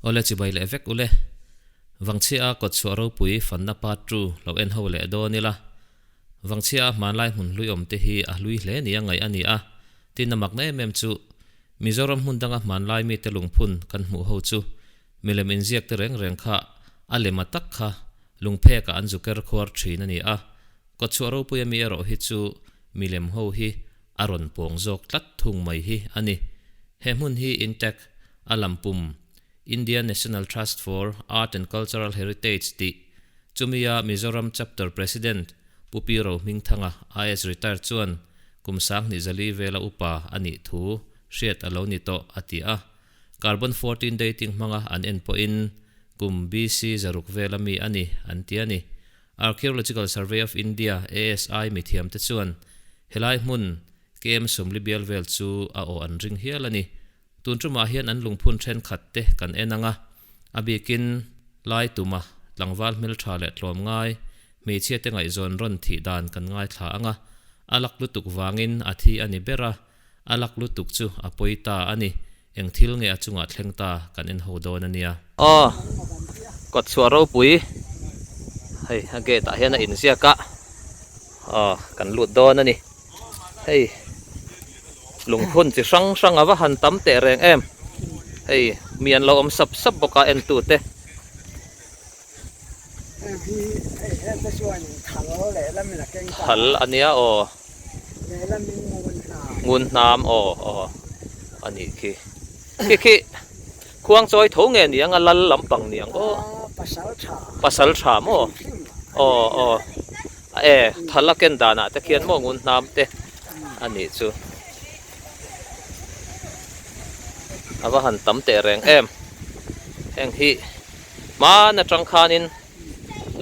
Awle chibai leh vek ule. Vangchhia a kawtchhuah ropui fanna part two lo en ho leh dawn ila. Vangchhia a hmanlai hmun hlui awm te hi a hlui hle nia ngaih a ni a, tin a makna em em chu Mizoram hmun danga hmanlai mite lungphun kan hmuh ho chu milem inziak te reng reng kha a lema tak kha lungphek ah an zu ker khuar thin a ni a, kawtchhuah ropui ami erawh hi chu milem ho hi a rawn pawng zawk tlat thung mai hi a ni. He hmun hi intact a lampum Indian National Trust for Art and Cultural Heritage tih chumia Mizoram Chapter President Pu Pi Rohmingthanga, IS Retired chuan kum 20 zali vela upa a nih thu hriat a lo ni tawh a ti a. Carbon 14 dating hmanga an en pawhin kum BC 600 vela mi a ni an ti a ni. Archaeological Survey of India, ASI, mithiamte chuan helai hmun KM 40 bial vel chu a aw an ring hial a ni. Tun tumah hian an lungphun thenkhat te kan en ang a, a bikin lai tuma tlangval hmeltha leh tlawm ngai hmeichhia te ngaihzawn rawn thih dan kan ngaithla ang a, a lak lutuk vangin a thi a ni ber a, a lak lutuk chu a pawi ta a ni, eng thil nge a chungah thleng ta kan en ho dawn a nia. Aw, kawtchhuah ropui hei a gate ah hian a inziak a, aw kan lut dawn a ni. Hei lungphun chi hrang hrang a va han tam teh reng em hei mi an lo awm sap sap bawk a en tu te. Thal a nia aw ngun hnam aw aw a nih khi khi khi khuang chawi tho nge ni ang a lal lampang ni ang aw pasal tha maw aw aw. A e, thal a ken danah te khian maw ngun hnam te a nih chu. A va han tam teh reng em. Heng hi hman atang khanin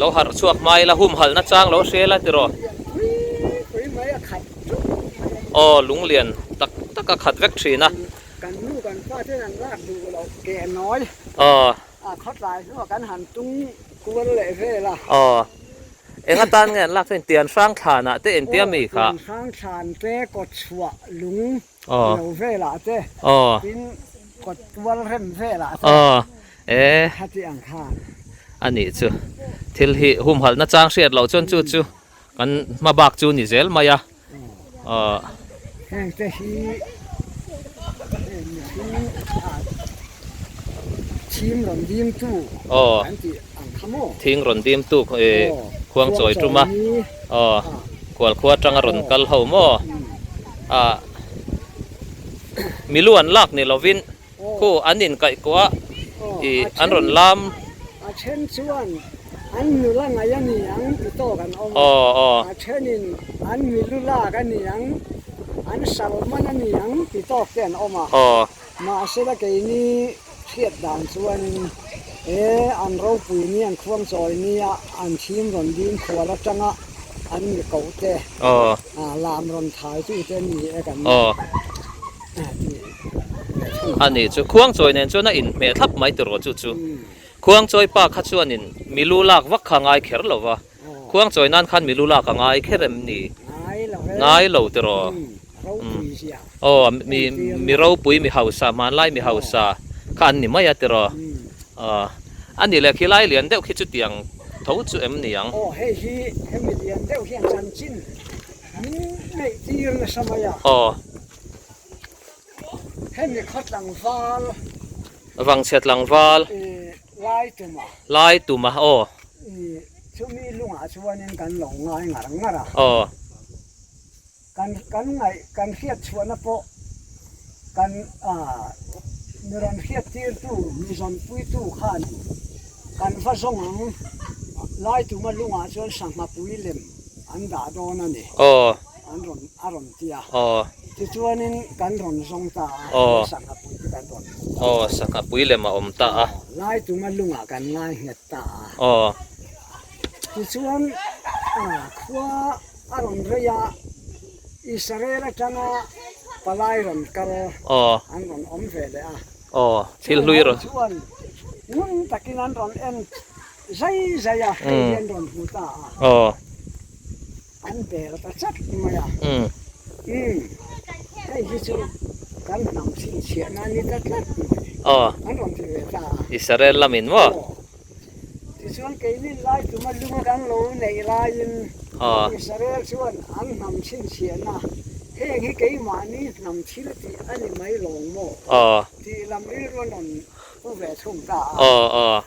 lo harh chhuak hma ila humhalh na chang lo hria ila tiraw. Aw lunglian tak tak a khat vek thin a. Kan nu kan pa ten an lak duh loh keh nawi. Aw. A khawtlai hnuah kan han tung kual leh vel a. Aw. Eng atan nge an lak chuan tian hrang thlanah te entia mi kha? Aw, tian hrang thlan te, kawt chhuah lung lo velah te, tin kawt tual rem velah te. Aw, e. Khati ang khan. A nih chu. Thil hi humhalhna chang hriat loh chuan chu chu kan hma bak chu ni zel mai a. Aw. Heng te hi heng mihring ah thim rawn dim tu an tih ang kha maw? Thing rawn dim tu khuang chawi tum a. Aw. Khual khua atanga rawn kal ho maw? Ah. Milu an lak ni lovin Khu an inkaihkuah i an rawn lam. A then chuan an nula ngaih a ni ang ti tawk an awm a, a thenin an milu lak a ni ang, an salman a ni ang ti tawk te an awm a. Mahsela keini hriat dan chuanin he an ropui ni, an khuangchawi nia an thim rawn ding khual atanga an mi koh te, lam rawn thaitute ni e kan ti. A nih chu Khuangchawi nen chuan a inhmeh thlap mai tiraw chu chu. Khuangchawi pa kha chuanin milu lak vak kha a ngai kher lo va, Khuangchawi nan khan milu lak a ngai kher em ni? Ngai lo tiraw? Aw mi mi ropui mi hausa hmanlai mi hausa kha an ni mai a tiraw? Aw a nih leh khilai lian deuh khi chutiang tho chu em ni ang? Aw hei hi hemi lian deuh hian chanchin min neih tir nasa mai a. Aw. Hemi khaw tlangval. Vangchhe tlangval. Lai tuma. Lai tuma aw. Chumi lungah chuanin kan lo ngai ngar ngar a. Aw. Kan kan ngaih kan hriat chhuahna pawh kan mi rawn hriat tirtu mi zawnpuitu khanin kan va zawng ang. Lai tuma lungah chuan sangha pui lem an dah dawn a ni. Aw. An rawn a rawn ti a. Aw. Tichuanin kan rawn zawng ta a. Aw. Sangha pui te kan rawn hmu ta a. Aw, sangha pui lem a awm ta a. Aw, lai tuma lungah kan ngai nghet ta a. Aw. Tichuan khua a rawn rei a, Israel atanga palai rawn kal. Aw. An rawn awm ve leh a. Aw, thil hlui rawn. Chuan ngun takin an rawn en zai zai a, hei hi an rawn hmu ta a. Aw. An bel ta chat mai a. Umm. Hei hi chu. Kan hnam chhinchhiahna a ni ta tlat mai. An rawn ti ve ta a. Israel lamin maw? Aw. Tichuan keinin lai tuma lunga kan lo neih laiin Israel chuan an hnam chhinchhiahna, Heng hi keimahni hnam thil tih a ni mai lawng maw? tih lam rilru an rawn pu ve thung ta a.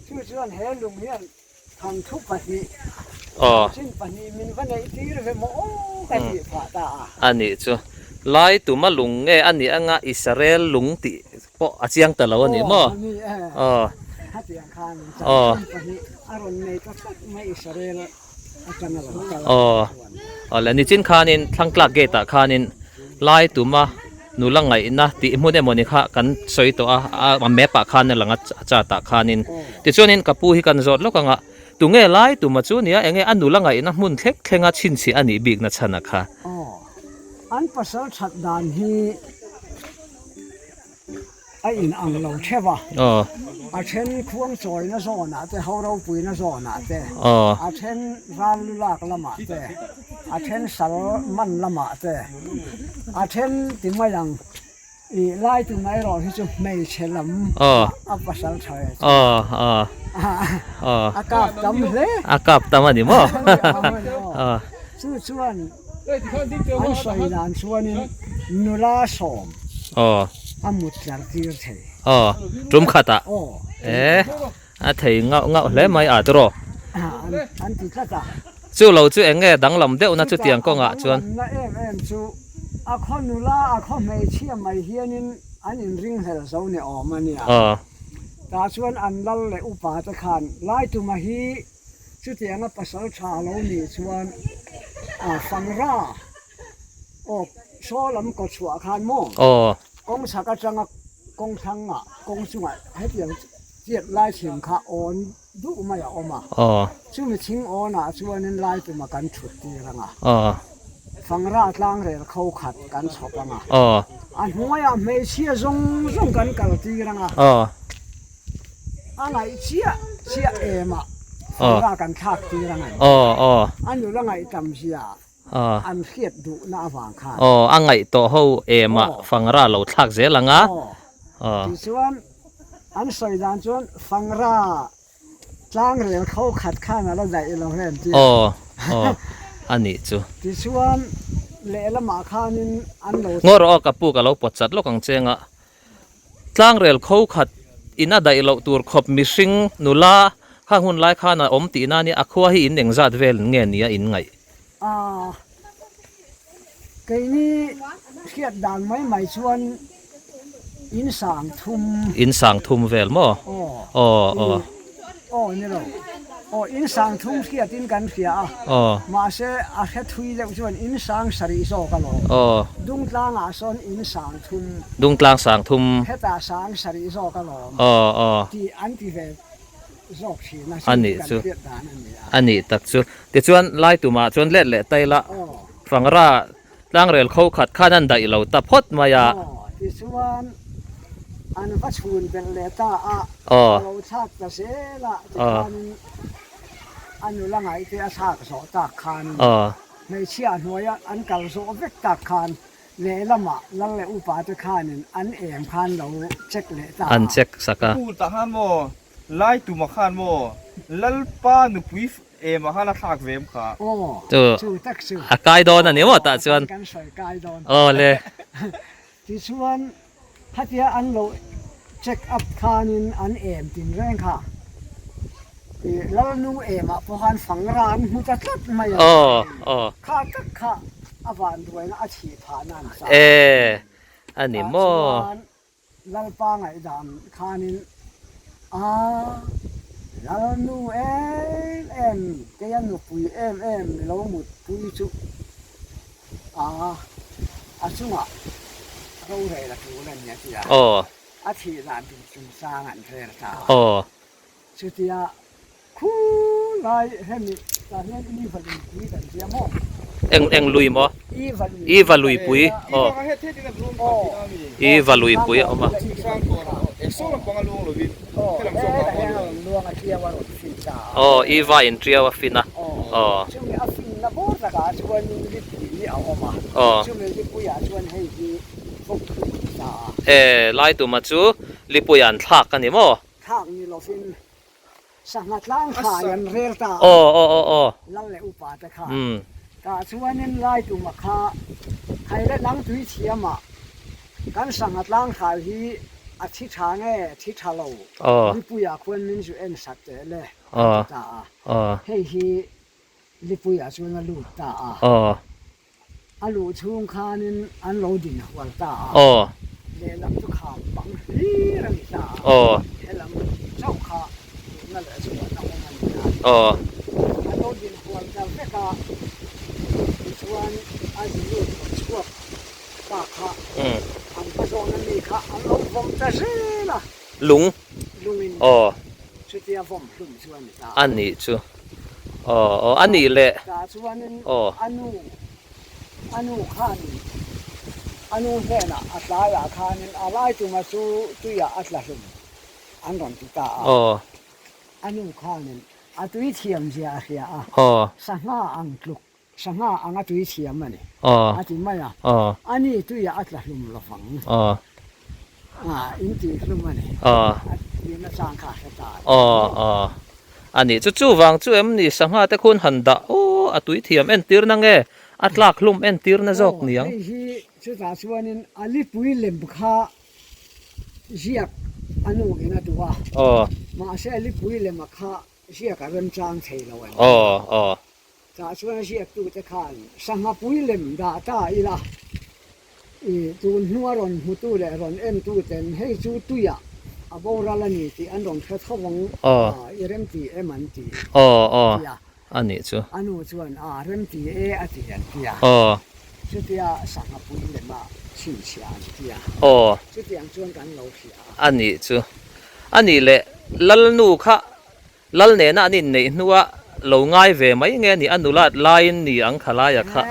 Chu chuan he lung hian Thawnthu pahnih, chanchin pahnih min va neih tir ve maw aw ka tih phah ta a. A nih chu. Lai tuma lung nge a nih anga Israel lung tih pawh a chiang ta lo a ni maw? Aw, a ni e. Khatiang khan chanchin pahnih a rawn nei ta tlat mai Israel atanga rawn kal a nih chuan. Aw le, nichin khanin Thlangtlak gate ah khanin Lai tuma Nula ngaihna tih hmun emawni kha kan sawi tawh a, a map ah khan a lang a, a chart ah khanin. Tichuanin ka pu hi kan zawt lawk ang a, tunge lai tuma chu nia enge a nula ngaihna hmun thleng thlenga chhinchhiah a nih bikna chhan a kha. Aw, an pasal that dan hi a in ang lo theuh a, a then khuang chawina zawnah te, ho ropuina zawnah te, a then ral lu lak lamah te, A then sal man lamah te a then ti mai ang i lai tu mai erawh hi chu hmeichhe lam a pasal tha ve chu a kap tam hle a kap tam a ni maw chu chuan an sawi dan chuanin nula sawm a mut tlar tir thei tum khatah e A thei ngauh ngauh hle mai a tiraw? An ti tlat a. Chu lo chu eng nge danglam deuhna chutiang kawngah chuan? Chutah a danglamna em em chu a khaw nula a khaw hmeichhia mai hianin an inringhlel zo ni awm a nia. Tah chuan an lal leh upa te khan Laituma hi chutianga pasal tha lo nih chuan a fangra aw saw lam kawchhuah khan maw kawng chhak atanga kawng thlangah kawng chungah hetiang Chiat lai thing kha awn duh mai a awm a, chumi thing awnah chuanin lai tuma kan thut tir ang a, Fangra tlangrel kho khat kan chhawp ang a, a hnuaiah hmeichhia zawng zawng kan kal tir ang a, a ngaih chiah chiah emah Fangra kan thlak tir ang a, a nula ngaihtam zia an hriat duhna avang khan. Aw, a ngaih tawh ho emah Fangra lo thlak zel ang a. Aw. Tichuan, an sawi dan chuan Fangra tlangrel kho khat khan a la daih lo hle an ti a. Aw, aw, a nih chu. Tichuan, lehlamah khanin an lo. Ngaw rawh aw, ka pu ka lo pawt chat lawk ang che anga. Tlangrel kho khat in a daih loh tur khawp mihring nula kha hun lai khan a awm tih na nia a khua hi in engzat vel nge nia in ngaih? A, keini hriat dan mai mai chuan in sang thum. In sang thum vel maw? Aw. Aw, aw. Aw ni lo. Aw in sang thum hriat in kan hria a. Aw. Mahse a hre thui deuh chuan in sang sarih zawk a lawm. Aw. Dungtlang ah sawn in sang thum. Dungtlang sang thum. Hetah sang sarih zawk a lawm. Aw aw. Tih an ti ve zawk thin a. A nih Kan chu. hriat dan a ni a. A nih tak chu. Tichuan lai tumah chuan let leh ta ila. Aw. Fangra Tlangrel kho khat khan an daih lo ta phawt mai a. Aw, tichuan an va chhun belh leh ta a, a lo thlak ta zel a, tikhanin a nula ngaihte a thlak zawh tak khanin hmeichhia hnuaia an kal zawh vek tak khan lehlamah lal leh upa te khanin an em khan lo check leh ta a. An check sak a. Pu tah khan maw, Laituma khan maw, Lalpa nupui Em a khan a thlak ve em kha. Aw, Chu, chu tak chu. A kai dawn a ni maw tah chuan. Kan sawi kai dawn. Aw le. Tichuan khatia an lo check up khanin an em tin reng kha. I Lalnu emah pawh khan fangra an hmu ta tlat mai a. Aw, aw. Kha tak kha a vanduaina a chhih phahna an chah. E, a ni maw. Tah chuan Lalpa ngaihdan khanin, A, Lalnu em em, keia nupui em em mi lo mutpui chu a, a chungah rorel a tul a ni a ti a. A thih dan tur chungchang an rel ta a. Chutia Khu lai hemi tah hian Iva luipui kan tia maw? Eng eng lui maw? Iva luipui. Iva luipui aw. Iva luipui a awm a. Aw Iva in tiau a fin a. Aw. Chumi a finna bawr takah chuanin lipui a awm a. Aw. Chumi lipuiah chuan hei hi vawk. ta a. E, Laituma chu Lipuia an thlak a ni maw? Thlak ni lovin sangha tlang thlai an rel ta a. Aw, aw, aw, aw. Lal leh upa te khan. Tah chuanin Laituma kha Khaile dang tui thiamah kan sangha tlang thlai hi a thi tha nge thi tha lo Lipuia khuan min zu en sak teh le an ti ta a. Hei hi Lipuia chuan a lut ta a. A luh chhung khanin an lo din hual ta a, lehlam chu kham bang hlir a ni ta a, helam chauh kha luhna leh chhuahna awm a ni a. An lo din hual ta vek a, tichuan a zu lut rawn chhuak ta kha an hma zawhna mi kha an lo vawm ta zel a. Lung. Lungin chutia vawm hlum chu a ni ta a. A nih chu. Aw aw a nih leh. Tah chuanin a nu a nu khanin a nu hnenah a tlaiah khanin a lai tuma chu tuiah a tla hlum an rawn ti ta a. A nu khanin a tui thiam zia a hria a. Sangha ang tluk Sangha anga tui thiam a ni, a ti mai a. A ni tuiah a tla hlum lo vang. In tih hlum a ni, a tihna chang kha a hre ta a ni. A ni, chu chuvang chu em ni sangha te khuan han dah aw, a tui thiam entirna nge a tlak hlum entirna zawk ni ang? Hei hi chutah chuanin a lipui lem kha ziak a nu in a duh a, mahse a lipui lema kha ziak a remchang thei lo a ni. Tah chuan a ziaktute khan sangha pui lem dah ta ila, i tun hnua rawn hmutu leh rawn entuten hei chu tuiah a boral a ni tih an rawn hre tho ang a, i remti em an ti tia. A nih chu. A nu chuan a remti e a ti an tia. Chutia sangha pui lema chhinchhiah an tia. Chutiang chuan kan lo hria a. A nih chu. A nih leh Lalnu kha Lal nena an inneih hnua lo ngai ve mai nge ni a nulat laiin ni ang kha laia kha.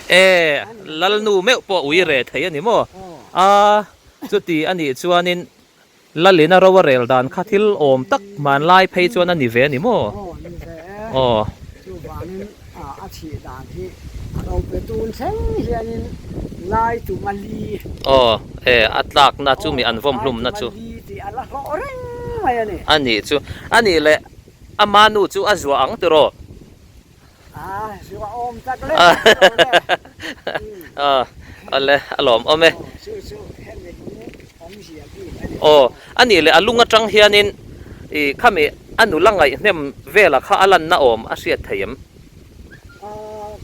E, Lal nu meuh pawh ui re thei a ni maw? A, chuti a nih chuanin Lalin a ro a rel dan kha thil awm tak hmanlai phei chuan a ni ve a ni maw? Aw. A chhih dan hi a lo pe tun thleng hianin lai tuma li. Aw, e, a tlakna chu mi an vawm hlumna chu. Lai tuma li tih a la hlawh reng mai a ni. A nih chu. A nih leh ama nu chu a zuah ang tiraw? A, zuah awm tak lek a tiraw le. Aw, awle, a lawm awm e. Aw, chu chu hemi lung awmzia bik a ni. Aw, a nih leh a lung atang hianin i khami a nula ngaihnem vela kha a lanna awm a hriat thei em?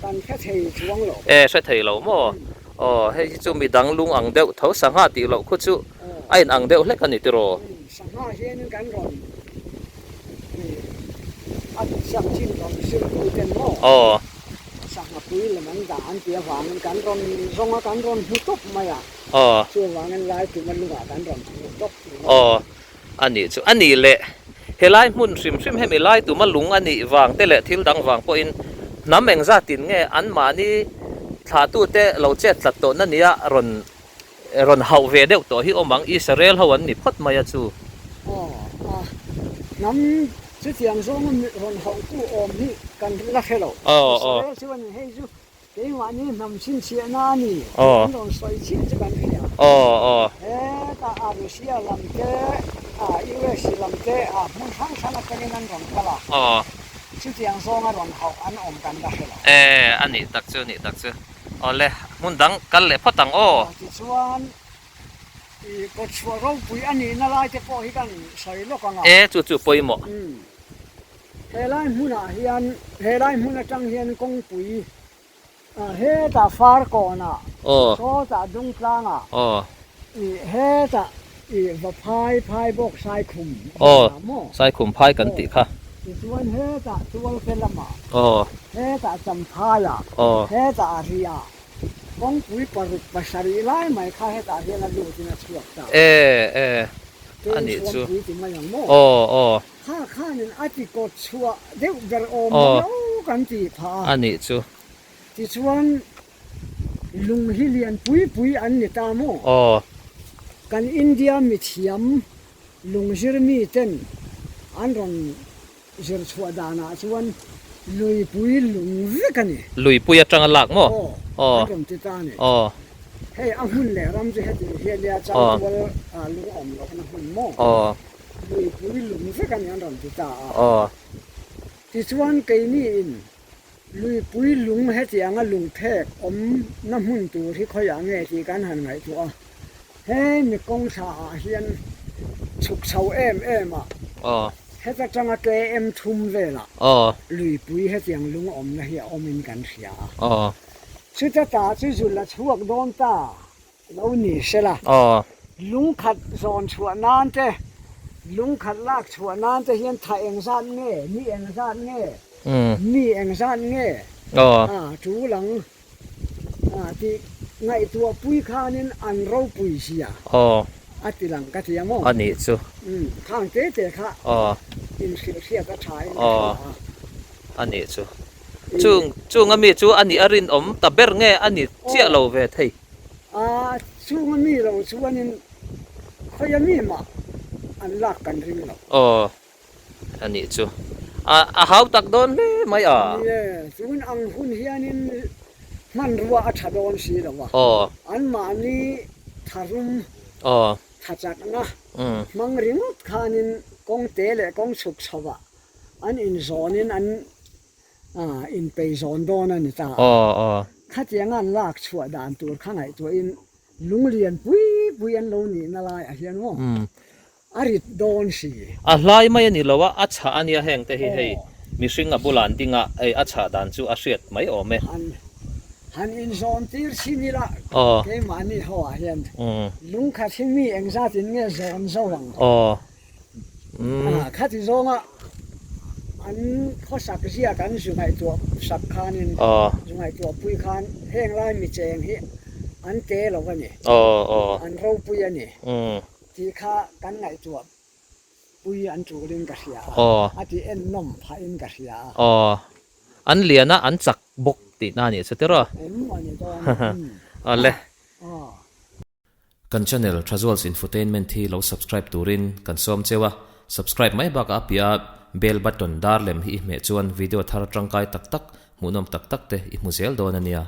Kan hre thei chuang lo. E, hre thei lo maw? Aw, hei hi chu midang lung ang deuh tho, sangha tih loh khu chu a in ang deuh hlek a ni tiraw? Sangha hianin kan rawn a chanchin rawn zirtu ten maw? Aw. Sangha pui lem an dah an tih avangin kan rawn zawng a, kan rawn hmu tawp mai a. Aw. Chuvangin lai tuma lungah kan rawn hmu tawp tih mai. Aw. A nih chu. A nih leh, helai hmun hrim hrim hemi lai tuma lung a nih vang te leh thil dang vang pawhin hnam engzatin nge anmahni thlahtute lo chet tlat tawhna nia rawn rawn hauh ve deuh tawh hi awm ang. Israel ho an ni phawt mai a chu. Aw, a hnam chutiang zawnga rawn hauhtu awm hi kan la hre lo. Israel chuan hei chu Keimahni hnam chhinchhiahna a ni tih an rawn sawi chiah chu kan hria. Hetah a Russia lam te, a US lam te, a hmun hrang hrang atangin an rawn kal a, chutiang zawnga rawn hauh an awm kan la hre lo. E, a nih tak chu, nih tak chu. Awle, hmun dang kal leh phawt ang aw. Tichuan, i kawtchhuah ropui a nihna lai te pawh hi kan sawi lawk ang a. E, chu chu pawimawh. Helai hmunah hian helai hmun atang hian kawngpui hetah Farkawnah sawtah Dungtlangah ih hetah ih Vaphai phai bawk Saikhum velah maw Saikhum phai kan tih kha tichuan hetah Tualte lamah hetah Champhaiah hetah Riah kawngpui paruk pasarih lai mai kha hetah hian a lutin a chhuak ta a nih chu Pui ti mai ang maw aw aw. Kha khanin a ti kawt chhuah deuh ber awm lo kan tih phah a. A nih chu. Tichuan lung hi lian pui pui an ni ta maw? Aw. Kan India mithiam lung zir mi ten an rawn zir chhuah danah chuan. Luipui lung vek a ni. Luipui atanga lak maw? Aw, an rawn ti ta a ni. Aw. Hei a hmun leh ram chu heti hian nia changtual lung awm lohna hmun maw? Aw. Luipui lung vek a ni an rawn ti ta a. Aw. Tichuan keini in luipui lung hetianga lungphek awmna hmun tur hi khawiah nge tih kan han ngaihtuah a. He mi kawng thla ah hian chhuk chho em em a, heta tanga KM thum velah luipui hetiang lung awmna hi a awmin kan hria a. Chuta ta chu zul a chhuak dawn ta lo ni sela, lungkhat zawn chhuah nan te, lungkhat lak chhuah nan te hian tha engzat nge, ni engzat nge, mi engzat nge a tul ang. Tih ngaihtuah pui khanin an ropui zia a ti lang ka ti a maw? A nih chu. Khang te te kha inhrilh hriat a tha in ka hria a. A nih chu. Chung chung ami chu a nih a rinawm ta ber nge a ni chiah lo ve thei? A chung ami lo chuanin khawi ami mah an lak kan ring lo. A nih chu. A a hau tak dawn hle mai a. Ni e, tun ang hun hianin hmanrua a tha dawn si lo a. Aw. Anmahni tharum Aw. tha chakna hmang ringawt khanin kawng te leh kawng chhuk chhovah an inzawnin an inpei zawn dawn a ni ta a. Aw aw. Khatianga an lak chhuah dan tur kha ngaihtuahin lunglian pui pui an lo nihna laiah hian maw A rit dawn si. A hlai mai a ni lo a, a chhah a nia heng te hi hei mihring a bulah an ding a, hei a chhah dan chu a hriat mai awm e. Han han inzawn tir chhin ila keimahni ho ah hian lungkhat hi mi engzat in nge zawn zo ang? Khati zawnga an khawsak zia kan zu ngaihtuah sak khanin zu ngaihtuah pui khan heng lai mi cheng hi an te lo a ni, an ropui a ni. Tih kha kan ngaihtuah pui an tulin ka hria a, a ti ennawm phahin ka hria a. Aw, an lian a, an chak bawk tihna a nih chu tiraw? Em a ni dawn em? Awle. Aw. Kan channel Thazuals Infotainment hi lo subscribe turin kan sawm cheu a, subscribe mai bakah a piah a bell button dar lem hi i hmeh chuan video thar tangkai tak tak, hmuhnawm tak tak te i hmu zel dawn a nia.